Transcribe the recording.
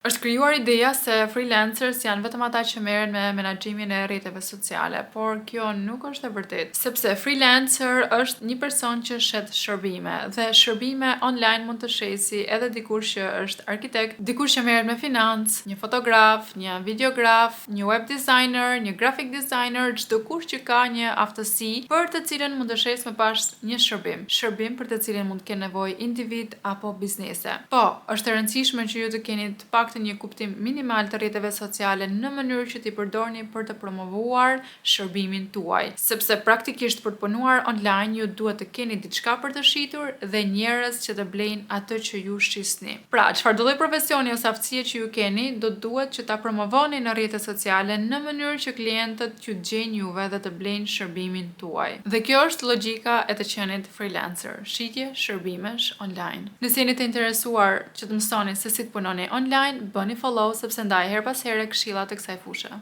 Është krijuar ideja se freelancers janë vetëm ata që merren me menaxhimin e rrjeteve sociale, por kjo nuk është e vërtetë, sepse freelancer është një person që shet shërbime dhe shërbime online mund të shesi edhe dikush që është arkitekt, dikush që merret me financë, një fotograf, një videograf, një web designer, një graphic designer, çdo kush që ka një aftësi për të cilën mund të shesë më pas një shërbim, shërbim për të cilin mund të kenë nevojë individ apo biznese. Po, është e rëndësishme që ju të keni të paktën një kuptim minimal të rrjeteve sociale në mënyrë që t'i përdorni për të promovuar shërbimin tuaj, sepse praktikisht për të punuar online ju duhet të keni diçka për të shitur dhe njerëz që të blejnë atë që ju shisni. Pra, çfarë do lloj profesioni ose aftësie që ju keni, do duhet që ta promovoni në rrjetet sociale në mënyrë që klientët t'ju gjejnë juve dhe të blejnë shërbimin tuaj. Dhe kjo është logjika e të qenit freelancer, shitje shërbimesh online. Nëse jeni të interesuar që të mësoni se si të punoni online, bëni follow, sepse ndaj her pas here këshilla të kësaj fushe.